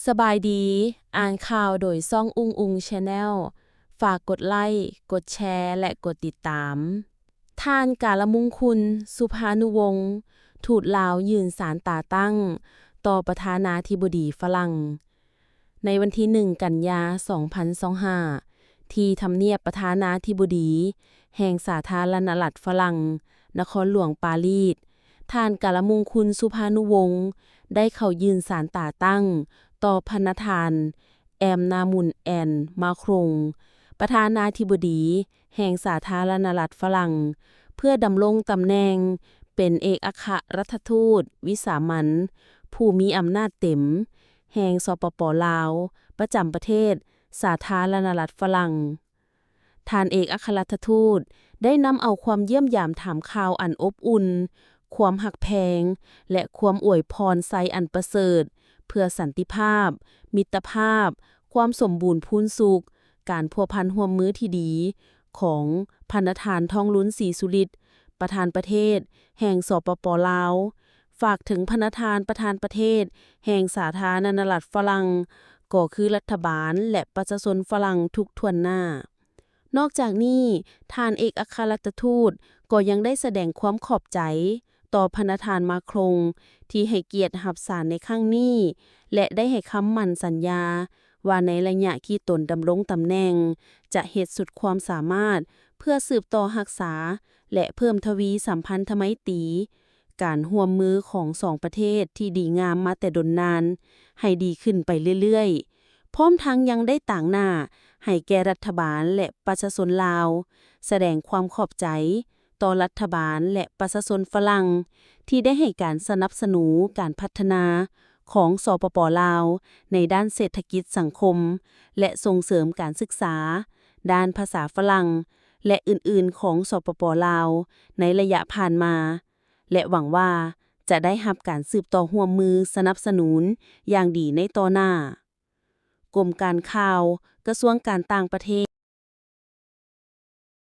ສະບາຍດີ, ອ່ານຂ່າວໂດຍຊ່ອງອຸງອຸງ Channel. ຝາກກົດໄລ້, ກົດແຊ ແລະ ກົດຕິດຕາມ. ທ່ານ ກາລະມຸງຄຸນ ສຸພານຸວົງ ທູດລາວຍື່ນສານຕາຕັ້ງຕໍ່ປະທານາທິບໍດີຝຣັ່ງ. ໃນວັນທີໜຶ່ງ ກັນຍາ ສອງພັນຊາວຫ້າ ທີ່ທຳນຽບປະທານາທິບໍດີແຫ່ງສາທາລະນະລັດຝຣັ່ງ, ນະຄອນຫຼວງປາຣີດ, ທ່ານ ກາລະມຸງຄຸນ ສຸພານຸວົງ ໄດ້ເຂົ້າຍື່ນສານຕາຕັ້ງຕໍ່ພະນະທ່ານ ແອມນາມຸນ ແອນ ມາຄຣົງ ປະທານາທິບໍດີແຫ່ງສາທາລະນະລັດຝຣັ່ງ ເພື່ອດຳລົງຕຳແໜ່ງເປັນເອກອັກຄະລັດຖະທູດວິສາມັນຜູ້ມີອຳນາດເຕັມແຫ່ງ ສປປ ລາວ ປະຈຳປະເທດສາທາລະນະລັດຝຣັ່ງ. ທ່ານເອກອັກຄະລັດຖະທູດໄດ້ນຳເອົາຄວາມຢ້ຽມຢາມຖາມຂ່າວອັນອົບອຸ່ນ, ຄວາມຮັກແພງ ແລະ ຄວາມອວຍພອນໄຊອັນປະເສີດ ເພື່ອສັນຕິພາບ, ມິດຕະພາບ, ຄວາມສົມບູນພູນສຸກ, ການພົວພັນຮ່ວມມືທີ່ດີຂອງພະນະທ່ານ ທອງລຸນ ສີສຸລິດ ປະທານປະເທດແຫ່ງ ສປປ ລາວ, ຝາກເຖິງພະນະທ່ານປະທານປະເທດແຫ່ງສາທາລະນະລັດຝຣັ່ງ ກໍຄືລັດຖະບານ ແລະ ປະຊາຊົນຝຣັ່ງທຸກຖ້ວນໜ້າ. ນອກຈາກນີ້, ທ່ານເອກອັກຄະລັດຖະທູດກໍຍັງໄດ້ສະແດງຄວາມຂອບໃຈຕໍ່ພະນະທ່ານ ມາຄຣົງ ທີ່ໃຫ້ກຽດຮັບສານໃນຄັ້ງນີ້ ແລະ ໄດ້ໃຫ້ຄຳໝັ້ນສັນຍາວ່າ ໃນໄລຍະທີ່ຕົນດຳລົງຕຳແໜ່ງ ຈະເຮັດສຸດຄວາມສາມາດເພື່ອສືບຕໍ່ຮັກສາ ແລະ ເພີ່ມທະວີສຳພັນທະໄມຕີ ການຮ່ວມມືຂອງສອງປະເທດທີ່ດີງາມມາແຕ່ດົນນານໃຫ້ດີຂຶ້ນໄປເລື້ອຍໆ, ພ້ອມທັງຍັງໄດ້ຕາງໜ້າໃຫ້ແກ່ລັດຖະບານ ແລະ ປະຊາຊົນລາວ ສະແດງຄວາມຂອບໃຈຕໍ່ລັດຖະບານ ແລະ ປະຊາຊົນຝຣັ່ງ ທີ່ໄດ້ໃຫ້ການສະໜັບສະໜູນການພັດທະນາຂອງ ສປປ ລາວ ໃນດ້ານເສດຖະກິດສັງຄົມ ແລະ ສົ່ງເສີມການສຶກສາດ້ານພາສາຝຣັ່ງ ແລະ ອື່ນໆ ຂອງ ສປປ ລາວ ໃນໄລຍະຜ່ານມາ ແລະ ຫວັງວ່າຈະໄດ້ຮັບການສືບຕໍ່ຮ່ວມມືສະໜັບສະໜູນຢ່າງດີໃນຕໍ່ໜ້າ. ກົມການຂ່າວ ກະຊວງການຕ່າງປະເທດ.